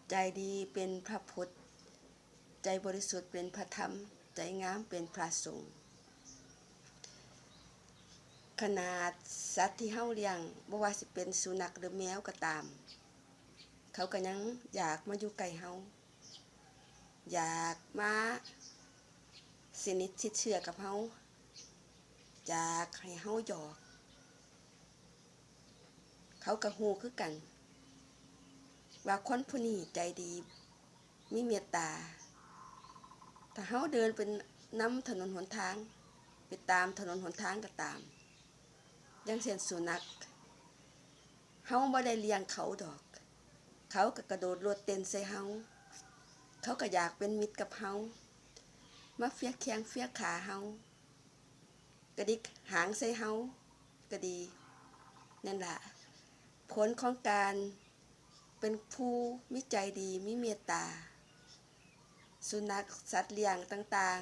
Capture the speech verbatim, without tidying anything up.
ใจดีเป็นพระพุทธ ใจบริสุทธิ์เป็นพระธรรม ใจงามเป็นพระสงฆ์ ขนาดสัตว์ที่เฮาเลี้ยง บ่ว่าสิเป็นสุนัขหรือแมวก็ตาม เขาก็ยังอยากมาอยู่ใกล้เฮา อยากมาสนิทชิดเชื้อกับเฮา อยากให้เฮาหยอก เขาก็ฮู้คือกัน ว่าคนผู้นี้ใจดี มีเมตตา ถ้าเฮาเดินไปนำถนนหนทาง ไปตามถนนหนทางก็ตาม อย่างเช่นสุนัข เฮาบ่ได้เลี้ยงเขาดอก เขาก็กระโดดโลดเต้นใส่เฮา เขาก็อยากเป็นมิตรกับเฮา มาเฟียแข้งเฟียขาเฮา กระดิกหางใส่เฮาก็ดี นั่นล่ะ ผลของการเป็นผู้มีใจดี มีเมตตา สุนัขสัตว์เลี้ยงต่าง